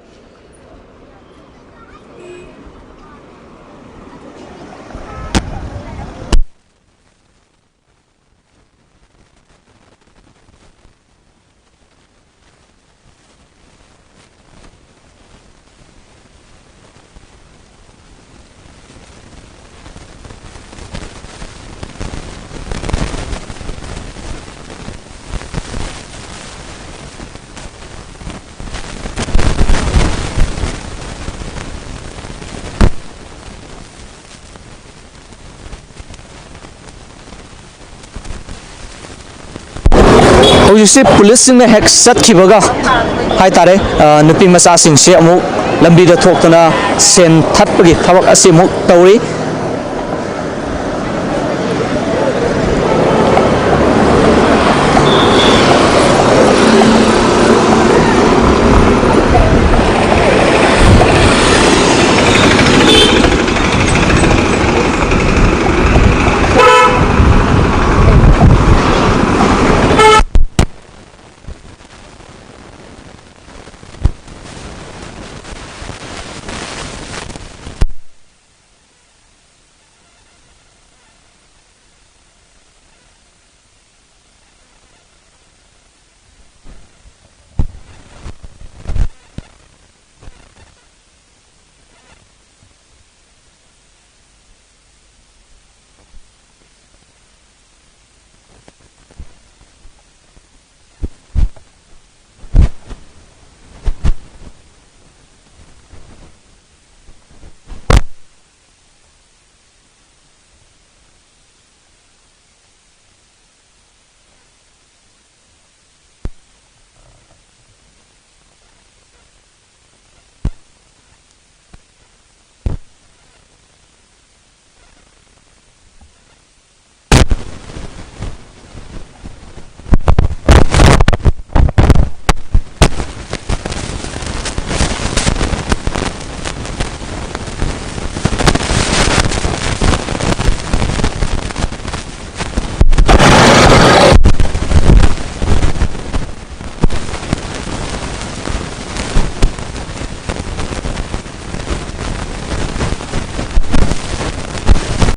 ꯍꯧꯖꯤꯛꯁꯤ ꯄꯨꯂꯤꯁꯁꯤꯡꯅ ꯍꯦꯛ ꯆꯠꯈꯤꯕꯒ ꯍꯥꯏꯇꯥꯔꯦ, ꯑ, ꯅꯨꯄꯤ ꯃꯆꯥꯁꯤꯡꯁꯤ ꯑꯃꯨꯛ ꯂꯝꯕꯤꯗ ꯊꯣꯛꯇꯅ ꯁꯦꯟ ꯊꯠꯄꯒꯤ ꯊꯕꯛ ꯑꯁꯤ ꯑꯃꯨꯛ ꯇꯧꯔꯤ꯫